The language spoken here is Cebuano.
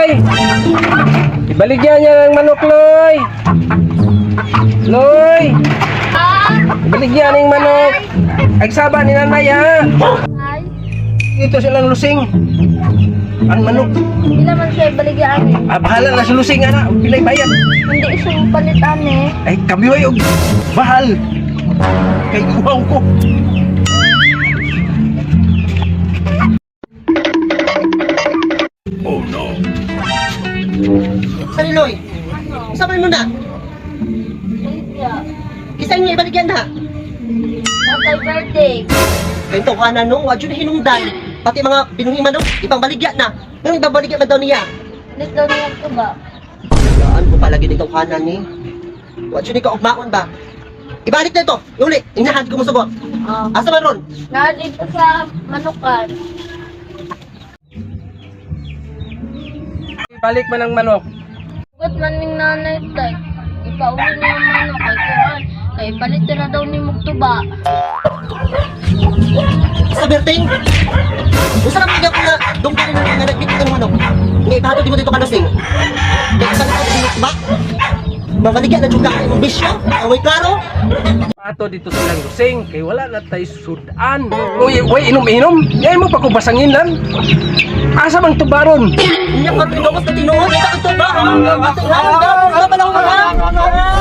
Loy! Ibaligyan niya ng manok, Loy! Loy! Ibaligyan ng manok! Ay, saba ni nanay, ha? Ay, Dito silang lusing. Ang manok. hindi naman siya baligyan eh. Ah, bahala na sa lusing, ana. Pilay bayad. Hindi siya palitan eh. Ay, kami ay, og bahal. Kay uhaw ko. Sariloy, isa man mo na. Baligya. Kisa inyo ibaligyan na. Tatay birthday. Kay ka na no, wadyo na hinungdan. Pati mga binuhing manok, ibang baligya na. Nung ibang baligya man daw niya. Ulit daw niya ko ba? Yaan ko palagi dito kanan ni. Wadyo ni ka ugmaon ba? Ibalik na ito. Uli, inahan ko mo sugot. Ah. Asa man ron? Na dito sa manukan. Balik man ang manok. Hugot man ning nanay tay. Ipauwi niya ang manok kay kuan. Kay palit na daw ni Mugtuba. Sa Berting. Usa na mga nga dunggan nga nagbit ng manok. Nga ipahatod mo dito kanasing. Kay ibalik ko dito ba? Mabaligya na jud ka imong bisyo. Away klaro. Ato dito silang lusing kay wala na tay sudan. Uy, uy, inom-inom. Yay mo pa ko basangin lang. Asa mang tubaron? Inya ka tinuod sa tinuod, ita ka ba? Ate, ha? Ka ba lang ha?